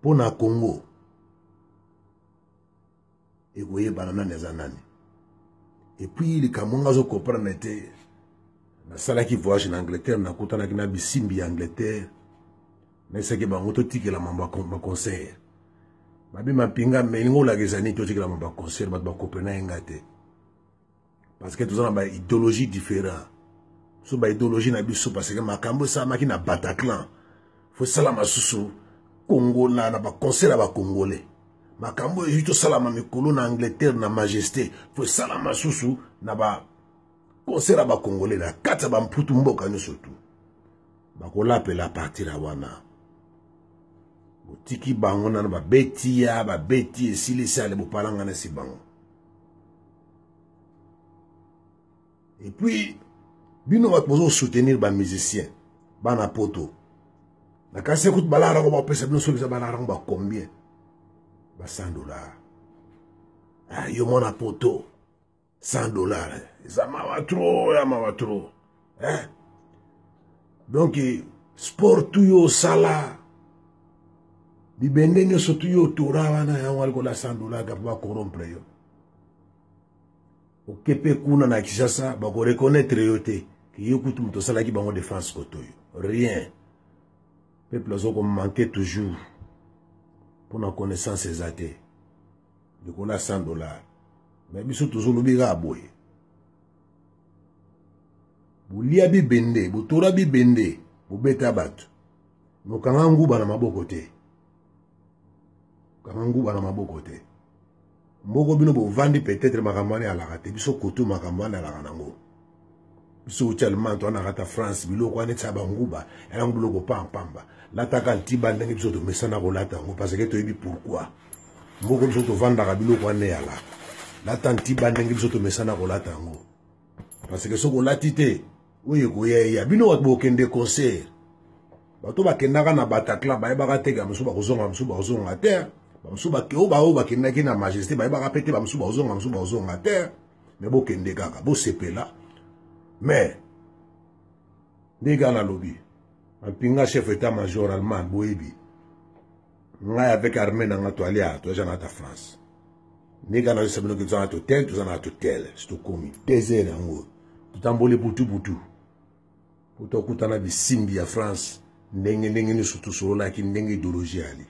Mpo na Congo ekoyebana nani aza nani. Et puis likambo nga azo comprendre te, nasalaki voyage na Angleterre, nakutanaki na bisimbi ya Angleterre, nayesaki bango totikela mambo ya baconcert. Babi mampinga me elingi olakisa nini totikela mambo ya concert, bato bakopena ye nga te. Parce que toza na ba idéologie différent. So ba idéologie na biso parce que makambo esalamaki na Bataclan. Faut esalama susu Congo na na ba concert ya ba Congolais. Makambo ezwi tosalama mikolo na Angleterre na Majesté, faut esalama susu na ba concert ya ba Congolais na kati ya ba mputu mboka nyonso tu. Bakolapela partir ya wana. Botiki bango nano babeti ya babeti esilisi ale bopalangana si bango. Et puis bino bato bozo soutenir ba musiciens bana poto na kasi kutu balala yango bapesa bino soki eza balala yango ba combien ba 100 $. Ah, yo mwana poto 100 $ eza mawa trop, ya mawa trop, eh? Donc sport tu yo osala bibende nyonso tu yo otora wana yango alikola 100 $ ka mpo bacorrompre yo. Okepe kuna na Kinshasa bakoreconnaître yo te ke yo kutu moto osalaki bango défense koto yo rien. Peuple azo komanke toujours mpona connaissance eza te likolo ya 100 $. Mais biso tozolobi kaka boye, bolia bibende, botora bibende, bobeta bato, mokanga nguba na maboko te, kanga nguba na maboko te. Mboko bino bovandi peut-être makambo wana alaka te, biso koto makambo wana alaka nango. Biso uti Allemagne, to wana kata France, biloko wana etia banguba yango biloko pampamba. Lataka ntiba ndenge biso tomesana kolata yango parce que toyebi pourquoi. Mboko biso tovandaka biloko wana eyalaka. Lata ntiba ndenge biso tomesana kolata yango parce que soki olati te oyo ekoya eya. Bino bato bokende concert, bato bakendaka na Bataclan bayebaka te ke mosusu bakozonga, mosusu bakozonga te. Bamosusu oyo baoyo bakendaki na Majesté bayebaka mpe te, bamosusu bakozonga, mosusu bakozonga te. Mais bokende kaka bosepela. Mais ndenge kaka nalobi, mampinga chef état major allemand, boyebi ngai avec armée na nga toalia toza na ta France. Ndenge kaka nazosa bino ke toza na totel, toza na totel si tokomi 2 heures yango totamboli butu butu po tokutana bisimbi ya France ndenge ndenge nyonso tosololaki ndenge idéologie ali.